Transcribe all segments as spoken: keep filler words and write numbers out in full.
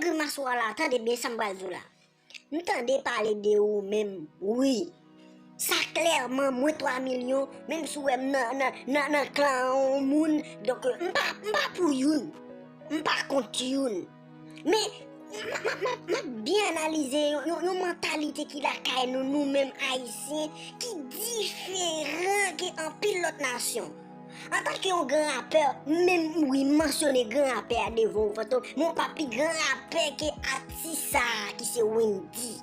Grimas ou a la, tande byen sa m pral di w la. M tande pale de ou menm, wi. Sa klèman, mwen twa milyon, menm si w wè m nan, nan, nan, nan klan yon moun, donk, m pa, m pa pou youn. M pa kont youn. Men, m, m, m, m ap byen analize yon, yon, yon mantalite ki lakay nou, nou menm Ayisyen, ki diferan ke anpil lòt nasyon. Antanke yon gran rapè, menm wi, m mansyone gran rapè a devan ou, Fantom, men w pa pi gran rapè ke atis sa a ki se Wendy.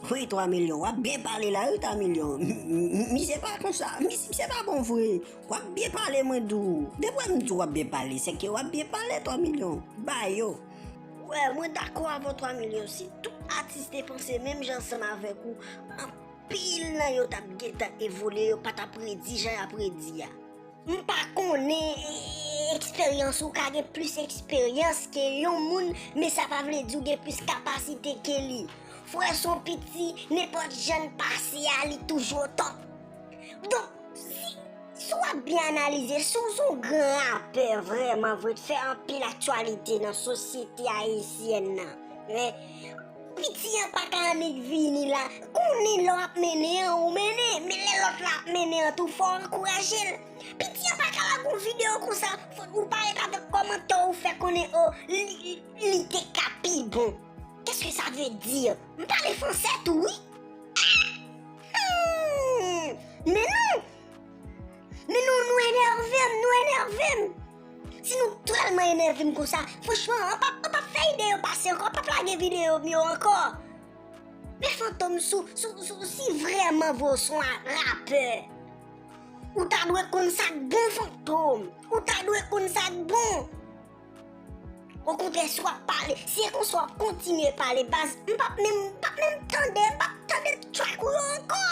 Wi, twa milyon, w ap byen pale la, wi, twa milyon. M, m, m, misye pa konsa, mis, misye pa bon vre. W ap byen pale, mwen di w. Depi m di w w ap byen pale, se ke w ap byen pale, twa milyon. Ba yo. Wè, mwen dakò avè w, twa milyon. Si tout atis te panse menm jan ansanm avèk ou, anpil nan yo t ap gentan evolye, yo pa t ap redi jan y ap redi a. M pa konnen, e, eksperyans ou ka gen plis eksperyans ke yon moun, men sa pa vle di w gen plis kapasite ke li. Frè, se yon piti, nenpòt jan l pase a, li toujou o top. Donk, si, si w ap byen analize, si w se yon gran rapè vrèman vre, k fè anpil aktyalite nan sosyete ayisyèn nan, men, piti an pa ka annik vini la, konnen lè w ap mennen an, ou mennen, men lè lòt la ap mennen an tou, fò w ankouraje l. Piti an pa ka lage yon videyo konsa, fò ou parèt avèk kòmantè ou fè konnen, o, li, li, li te ka pi bon. Qu'est-ce que ça veut dire? M pale fransè tou, wi. Hmm, men non! Men nou, nou enève m, nou enève m. Si nou tèlman enève m konsa, franchman, an p ap, an p ap fè ide yo pase ankò, an p ap lage videyo m yo ankò. Men Fantom, sou, sou, sou, si vrèman vre w se yon rapè, ou ta dwe konn sa k bon, Fantom. Ou ta dwe konn sa k bon. Okontrè, si w ap pale, si e konsa w ap kontinye pale, baz, m p ap menm, m p ap menm tande, m p ap tande track ou yo ankò.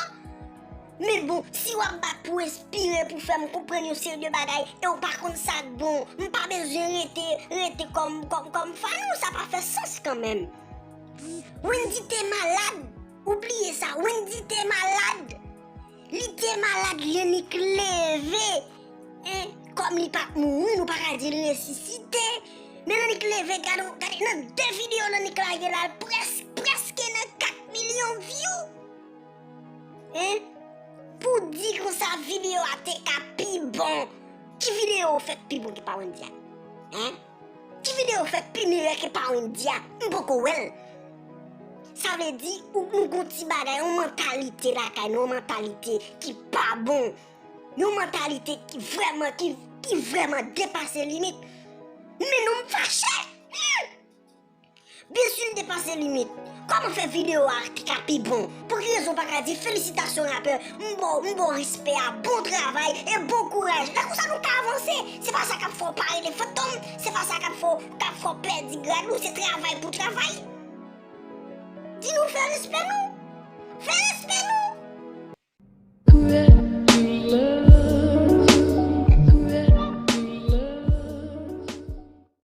Men bon, si w ap bat pou enspire, pou fè m konprann yon seri de bagay, e w pa konn sa k bon, m pa bezwen rete, rete kòm, kòm, kòm fan ou, sa pa fè sans kanmenm. Wendy te malad, ou bliye sa, Wendy te malad. Li te malad, li annik leve. En, kòm li pa t mouri, nou pa ka di l resisite. Men l annik leve, gade, gade, nan de videyo l annik lage la, l près, prèske nan kat milyon view. En, pou di konsa videyo a te ka pi bon. Ki videyo fèk pi bon ki pa Wendy a? En? Ki videyo fèk pi meyè ke pa Wendy a? M poko wè l. Sa vle di, ou, nou gon ti bagay, yon mantalite lakay nou, yon mantalite ki pa bon. Yon mantalite ki vrèman, ki, ki vrèman depase limit. Men nou m fache! Hmm! Byensi l depase limit. Kòman fè videyo a te ka pi bon? Pou ki rezon w pa ka di felisitasyon rapè, m ba w, m ba w respè a, bon travay e bon kouraj. Lè konsa nou ka avanse. Se pa sa k ap fè w pa rele Fantom, se pa sa k ap fè w, k ap fè w pèdi grad ou, se travay pou travay. Di nou fè respè nou. Fè respè nou.